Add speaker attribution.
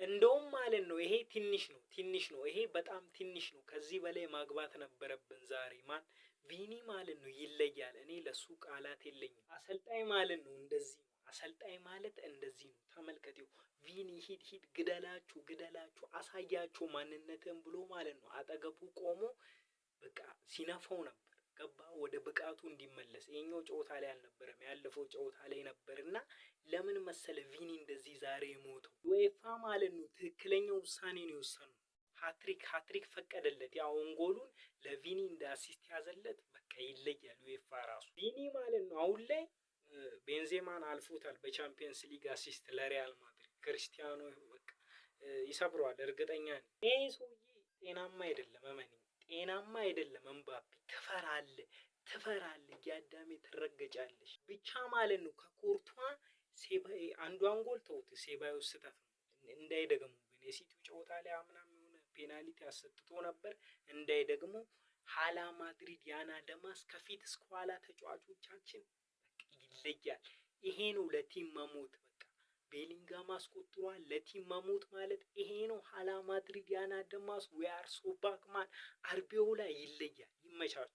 Speaker 1: እንደውም ማለት ነው ይሄ ትንሽ ነው፣ ትንሽ ነው፣ ይሄ በጣም ትንሽ ነው። ከዚህ በላይ ማግባት ነበረብን ዛሬ። ማን ቪኒ ማለት ነው ይለያል። እኔ ለሱ ቃላት የለኝም። አሰልጣኝ ማለት ነው እንደዚህ ነው። አሰልጣኝ ማለት እንደዚህ ነው። ተመልከቴው ቪኒ ሂድ ሂድ፣ ግደላችሁ፣ ግደላችሁ፣ አሳያችሁ ማንነትን ብሎ ማለት ነው አጠገቡ ቆሞ በቃ ሲነፋው ነበር። ገባ ወደ ብቃቱ እንዲመለስ። ይሄኛው ጨዋታ ላይ አልነበረም፣ ያለፈው ጨዋታ ላይ ነበር። እና ለምን መሰለ ቪኒ እንደዚህ ዛሬ የሞተው? ዩኤፋ ማለት ነው ትክክለኛ ውሳኔ ነው የወሰነው። ሃትሪክ ሃትሪክ ፈቀደለት። ያው own goal ኡን ለቪኒ እንደ assist ያዘለት። በቃ ይለያል ዩኤፋ ራሱ። ቪኒ ማለት ነው አሁን ላይ ቤንዜማን አልፎታል በቻምፒየንስ ሊግ assist ለሪያል ማድሪድ። ክርስቲያኖ በቃ ይሰብረዋል፣ እርግጠኛ ነኝ። ይሄ ሰውዬ ጤናማ አይደለም፣ እመነኝ፣ ጤናማ አይደለም። እምባፔ ትፈራለህ፣ ትፈራለህ፣ እያዳሜ ትረገጫለሽ ብቻ ማለት ነው። ከኮርቷ አንዷን ጎል ተውት፣ ሴባዮስ ስህተት ነው እንዳይደግሙ። ግን የሲቲው ጨዋታ ላይ አምናም የሆነ ፔናልቲ አሰጥቶ ነበር፣ እንዳይደግሙ። ሀላ ማድሪድ ያና ደማስ ከፊት እስከ ኋላ ተጫዋቾቻችን ይለያል። ይሄ ነው ለ team መሞት። በቃ ቤሊንጋም አስቆጥሯል። ለ team መሞት ማለት ይሄ ነው። ሀላ ማድሪድ ያና ደማስ we are so back man። አርቤኦላ ይለያል። ይመቻችሁ።